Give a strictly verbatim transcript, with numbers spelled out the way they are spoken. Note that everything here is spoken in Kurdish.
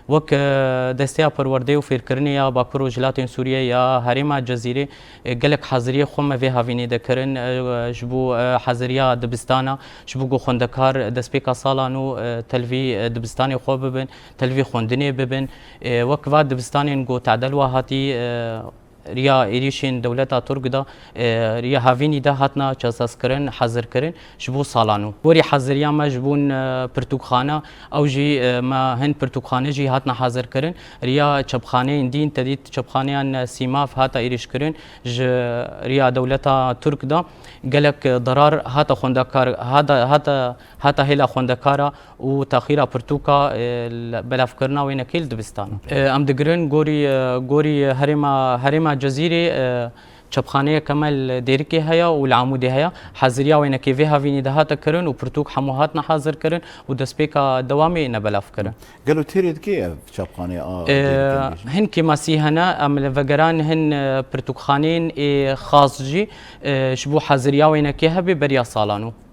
Wek e, Desteya Perwerdeyê û Fêrkirinê ya Bakur Rojhilatên Sûriyê ya Herêma Cezîrê, e, gelek haziriyê xwe me vê havînê de kirin, e, ji bo e, haziriya dibistana, ji bo ku xwendekar destpêka sala nû e, telvî e, dibistanê xwe bibin, telvî xwendinê bibin. E, wek va dibistanên ku tadel wa hatî e, riya êrîşên dewleta Tirk de, e, riya havînî de hatina çaseskirin, hazirkirin ji bo sala nû. Gorî haziriya me ji bo, e, pirtûkxana, ew jî, e, me hin pirtûkxane jî hatina hazirkirin. Riya çepxaneyên dîn, tedît çepxaneyan, e, Sîmav hata êrîşkirin ji riya dewleta Tirk de. Gelek, e, derar hata xwendekar, hata, hata, hata hêla xwendekara û texîra pirtûka, e, li belavkirina wênekê li dibistana. E, em digirin gorî, e, gorî herêma, herêma Cezîrê, e, çepxaneyeke me li Dêrikê heye û li Amûdê heye. Haziriya wênekê vê havînî de hate kirin û pirtûk hemû hatine hazirkirin û destpêka dewamê ne belavkirin. Gelo têrê dike ev çapxane a E, Dêrikê jî? Hin kêmasî hene, em li vegeran hin, e, pirtûkxaneyên ê xas jî, e, ji bo haziriya wênekê hebe beriya sala nû.